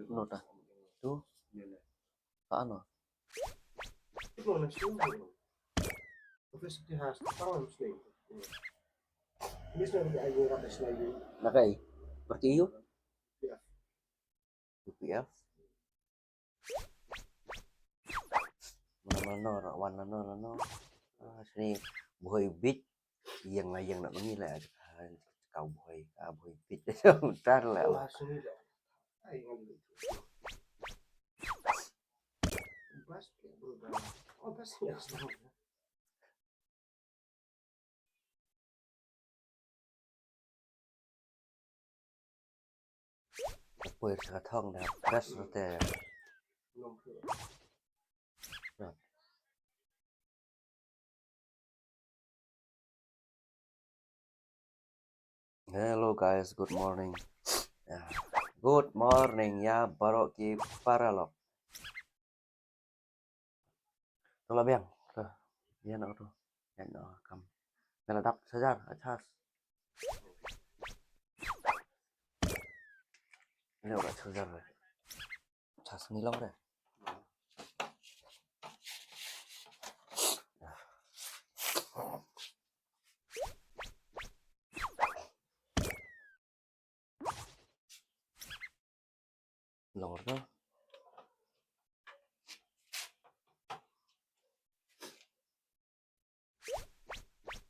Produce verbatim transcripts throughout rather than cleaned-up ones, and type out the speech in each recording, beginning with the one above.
Nota. Tu. Ka ano? Na kai. Berarti you? U P F. Mano mano, wan mano mano. Ah, sini buhoi bit. Yang lah yang nak mengi lah. Kau buhoi, kau buhoi bit. Bentar lah. Wah, sini dah. Ai, ngambil. Bas, oh, bas, ya, senang. Poi sa thong da das te. Hello guys, good morning. Ya, good morning ya baroh ki paralok. To la biang. To. Ïa no to. Ïa no kam. Nga la dap sajar, achas. Ïa no ka sajar. Achas ni long re. Lor ka.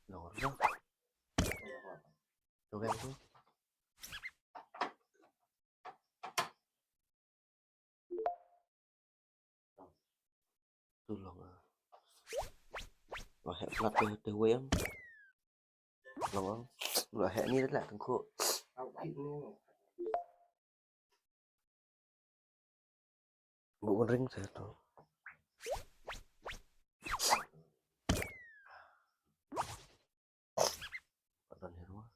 Lor ka. Tu kan tu. Tu long ah. Wah, heh plat tu tu wei am. Long am. Wah, heh ni lah tengku. Bu ring sa tu. Patan herwa.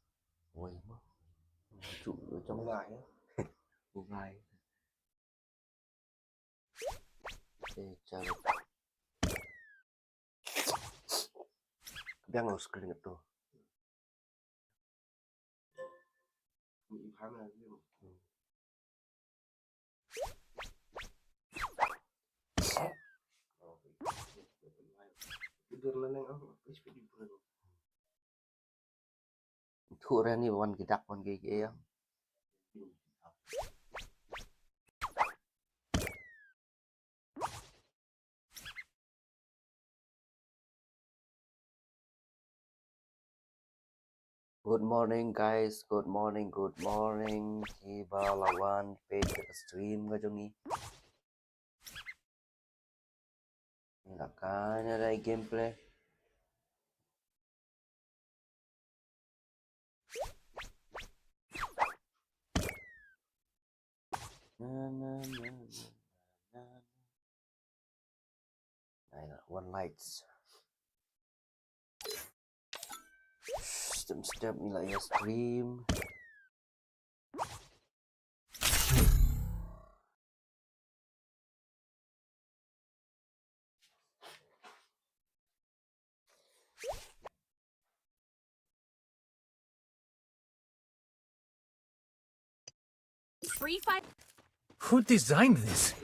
Wei mo. Chu jong ngai. Ngai. Eh, chalo. Biang lo screen tu. Thuh re ni wan ki dak wan ki ki ïa. Good morning guys, good morning, good morning. Kiba la wan peit ka stream ka jong ngi. Nga ka nya dei gameplay. Na, na, na, na, na, na. Ai, one lights. Step step ni lah ya stream. Free Fire. Who designed this?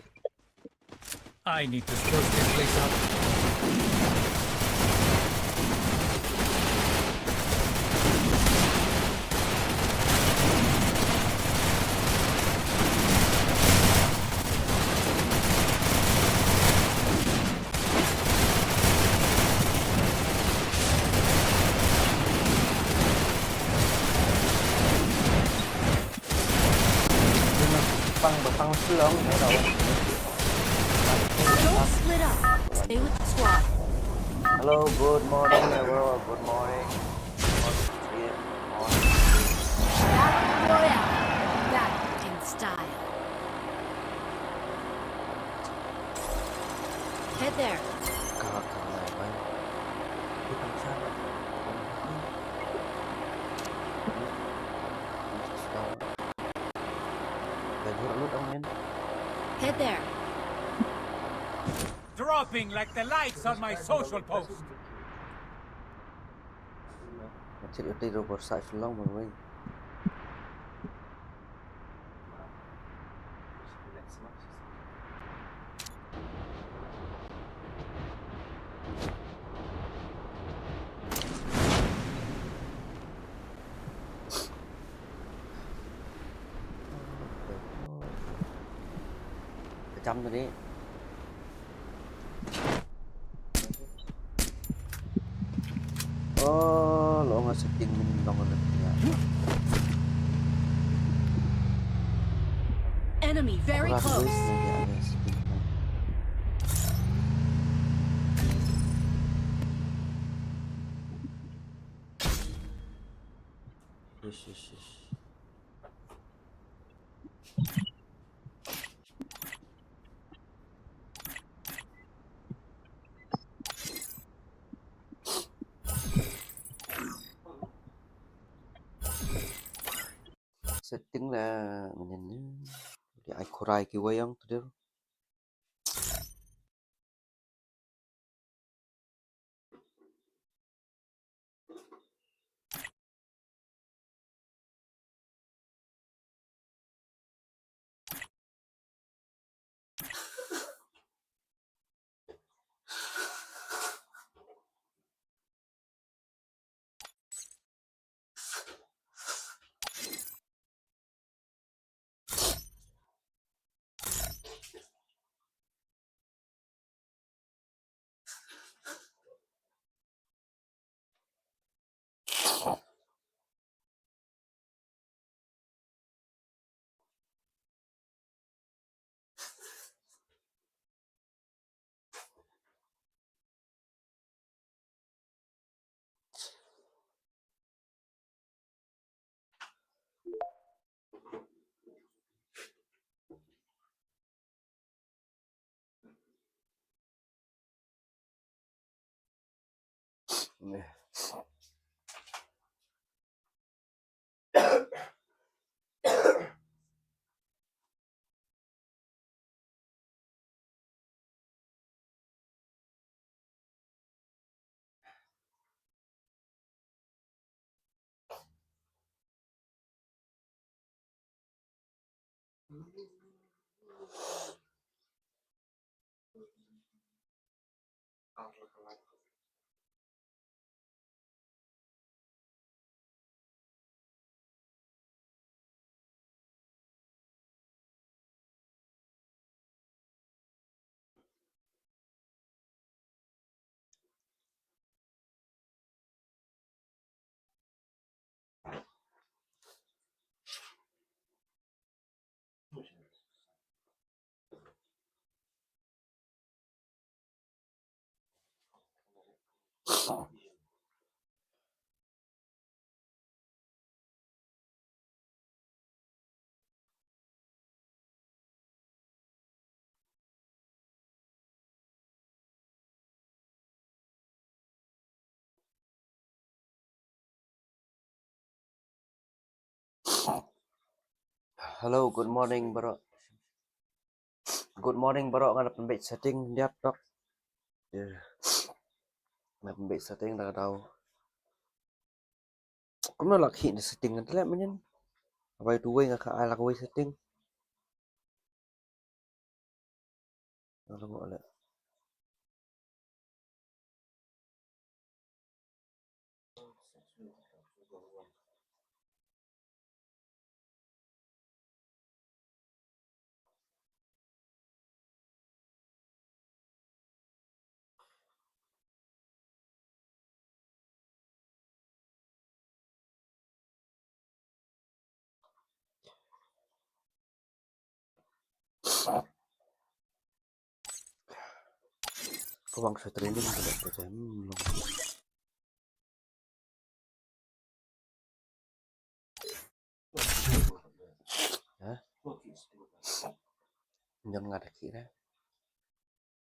I need to sort this place out. Pang ba pang slong, eh, kawan. Don't split up. Stay with the squad. Hello, good morning, everyone. Good morning. Battle Royale. Battle in style. Head there. Head there. Dropping like the likes on my social post. Chet ïa te robot sa i phlong ma wei. Ka jam tadi. Oh, lo nga setting min long nga. Enemy very close. Yes, yes, yes. Setting la mynnin ne. Di ai khurai ki wayang tu deh. Hello, good morning, bro. Good morning, bro. Nga la pynbeit setting dia tok. Nga la pynbeit setting da ka daw. Kumno la khih na setting ngan tleh mynnin. Abai tu wei nga ka ai la ka wei setting. Nga la ngoh leh. Ka wang sa training ka dei ka jam long. Ha? Nyon nga da ki da.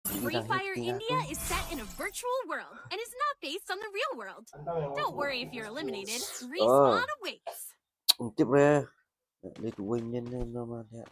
Free Fire India is set in a virtual world and is not based on the real world. Don't worry if you're eliminated. Respawn awaits. Tip re. Late win nyen ne no ma dia.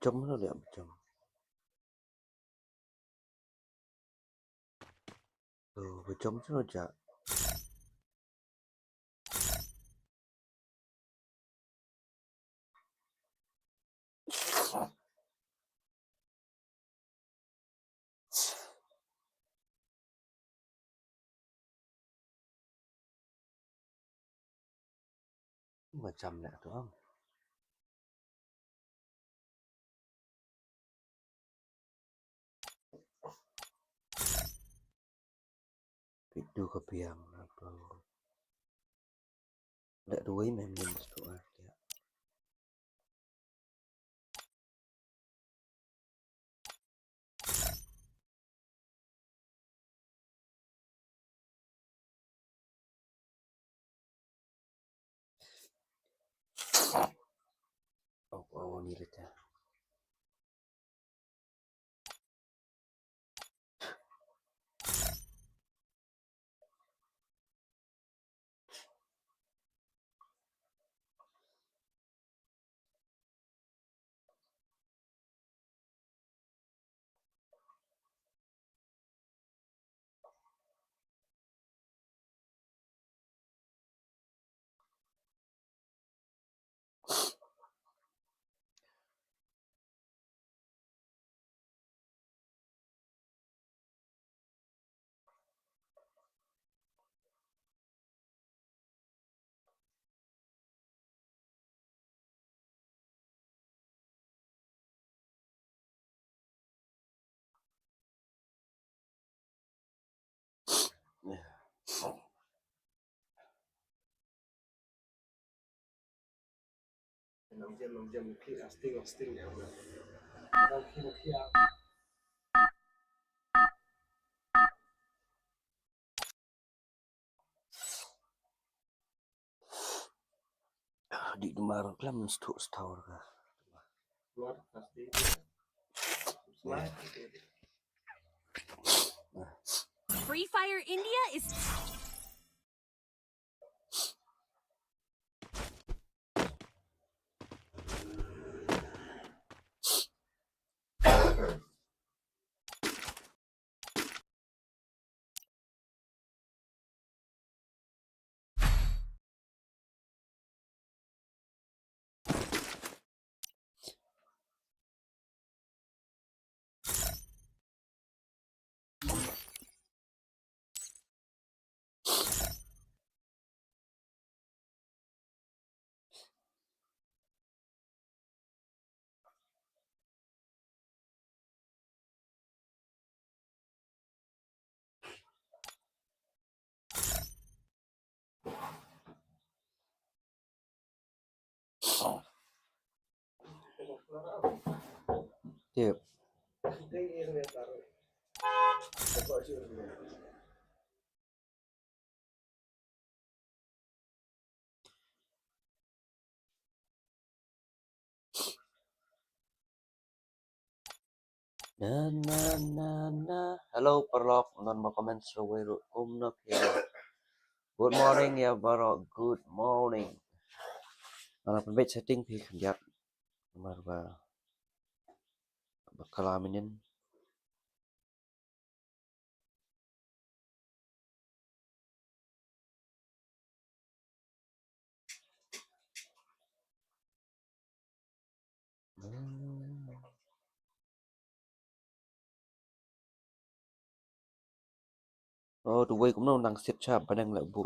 Bajom lo, leh bajom. To, bajom shu ja. Bajom leh to. Peit tu ka biang na bro. Leh duwai mem nim tu ah. Oh, oh, ni leh ta. Di dumar klam stu stor ka. Free Fire India is Tip. Na, na, na, na. Hello, paralok. Ngan ba comment shuwa ruh kumno phi. Good morning, ïa baroh. Good morning. Nga la pynbeit setting phi khyndiat. Namar ba, ba kala minin. Oh, duwai kumno nang siat sha bneng la bu.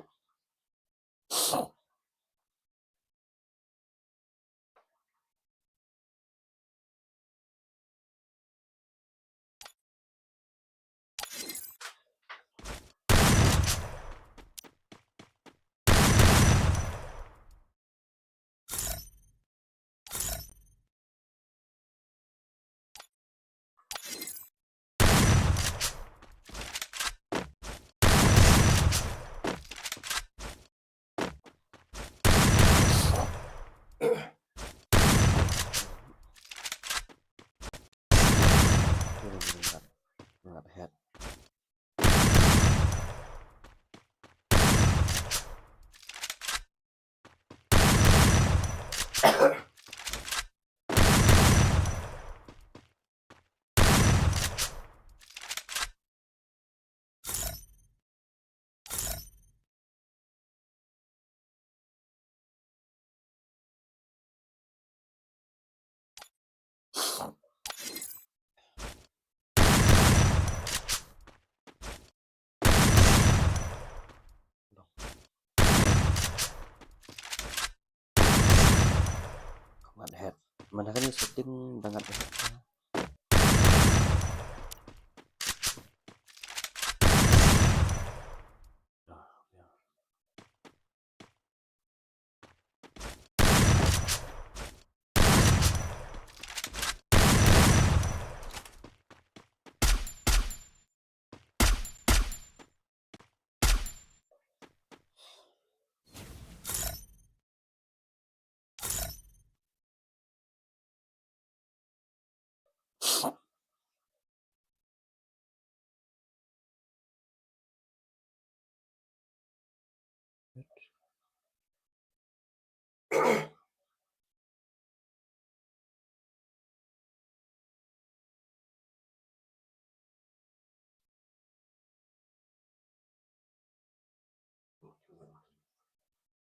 Mana kane setting banget ya.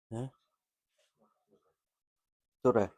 Hah? Sure.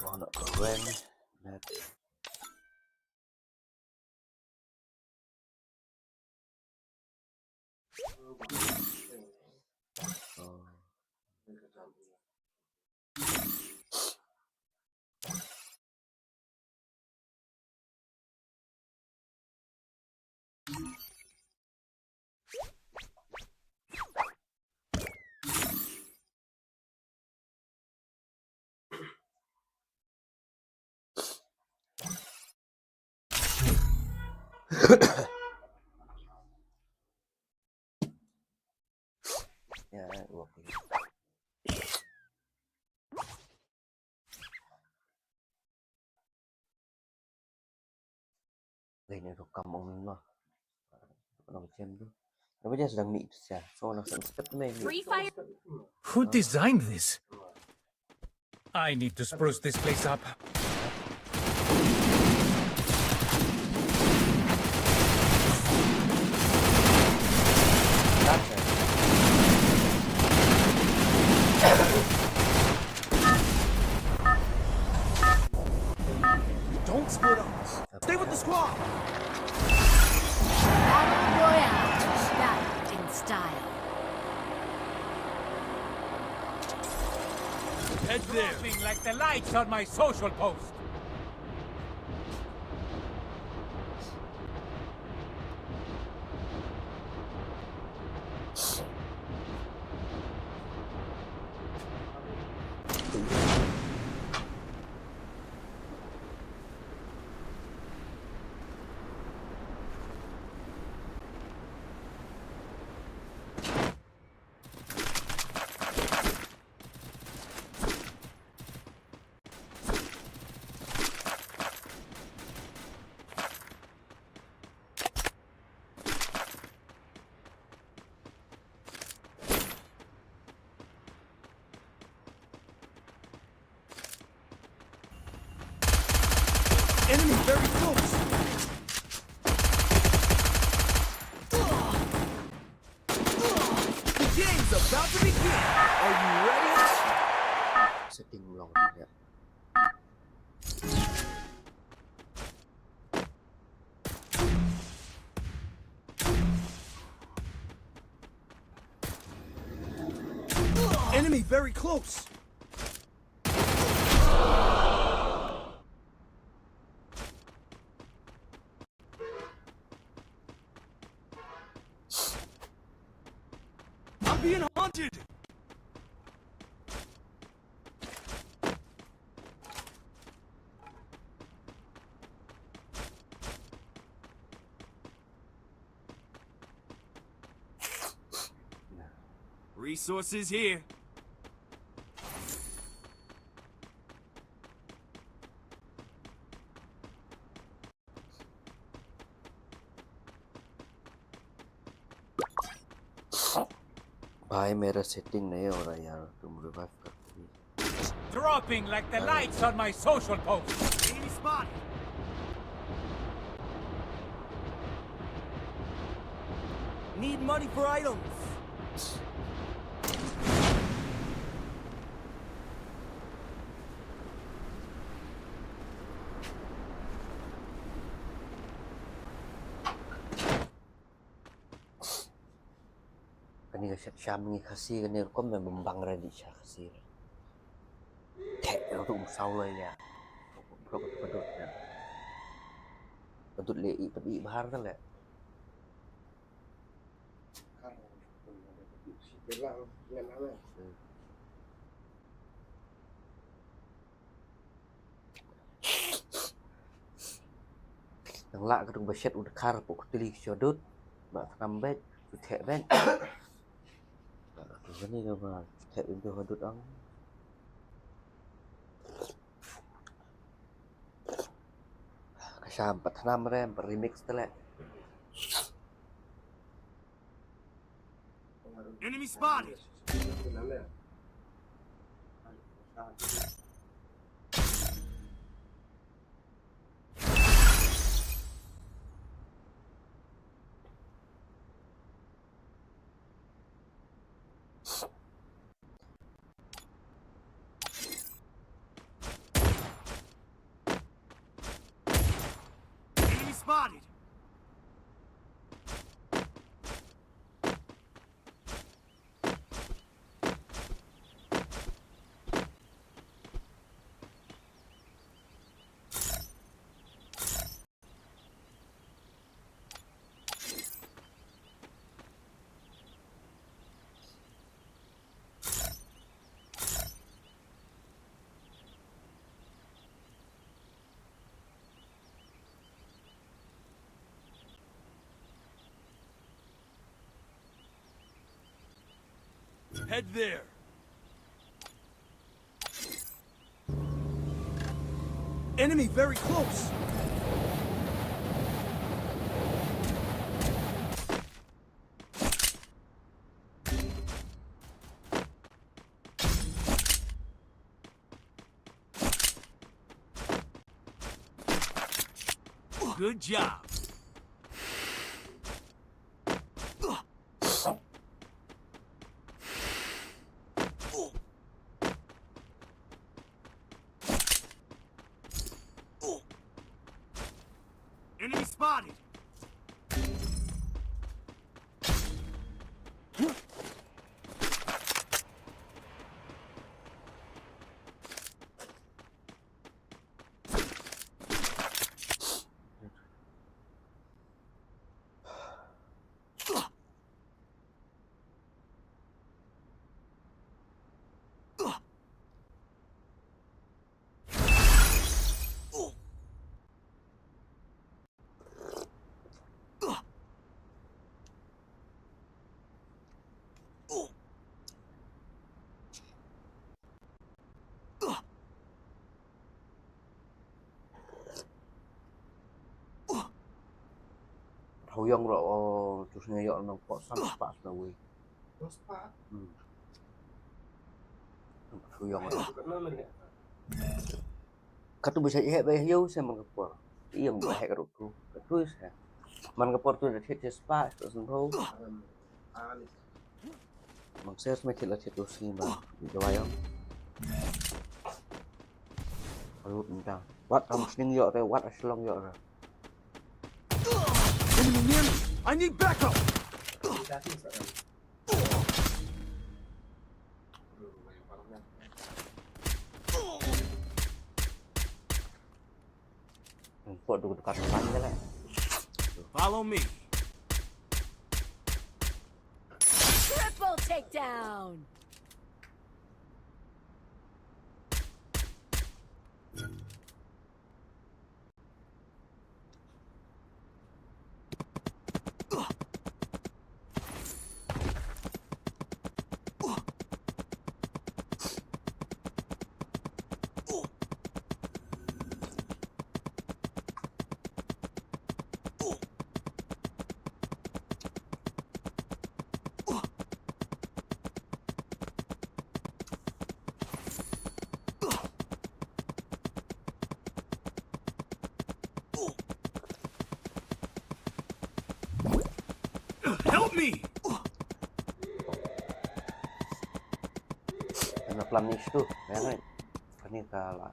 Wanna run that. Yeah, it will be. Dei ne ruh kam ong ma. Nang chem tu. Nang chem sedang mih pisa. So nang sedang step tu meh. Free fire. Who designed this? I need to spruce this place up. Don't split up. Stay with the squad. Battle Royale. Battle in style. Head there. Dropping like the lights on my social post. Enemy very close. The game's about to begin. Are you ready? Setting long ya. close. I'm being hunted. Resources here. भाई, मेरा सेटिंग नहीं हो रहा यार, तुम रिवाइव कर दो। Dropping like the lights on my social post. Enemy spotted. Need money for items. Kane ka shet sham ngi Khasi kane rukom me bym bang re di sha Khasi re. Theh ruh um saw lei ïa. Ruh ka padut ne. Padut le i pat i bahar ka le. Hmm. Nang lah ka duk ba shet u dkhar pok tili ki shodut. Ba tnam bet, u theh bet. Ba tu ni ka ba theh u dut ang. Ka sham pat tnam rem, pat remix tele. Enemy spotted. Enemy spotted. Head there. Enemy very close. Good job. Enemy spotted. Hau yang ro, oh, terus ngeyok nang pok sam spa sna wei. Spa? Hmm. Hau yang ro. Katu bisa ihe ba iyo se man ka por. Iyo ba ihe ka ruku. Katu se. Man ka por tu da thit spa, spa sngho. Mang ses me thit la thit tu si ma. Jawai yang. Alut minta. Wat am sning yo te, wat aslong yo te. Enemy near me. I need backup. Aduh, banyak banget. Pok duk duk kat pan je lah. Follow me. Triple takedown. Help me! Kane plam ni situ, ya kan? Kane ka la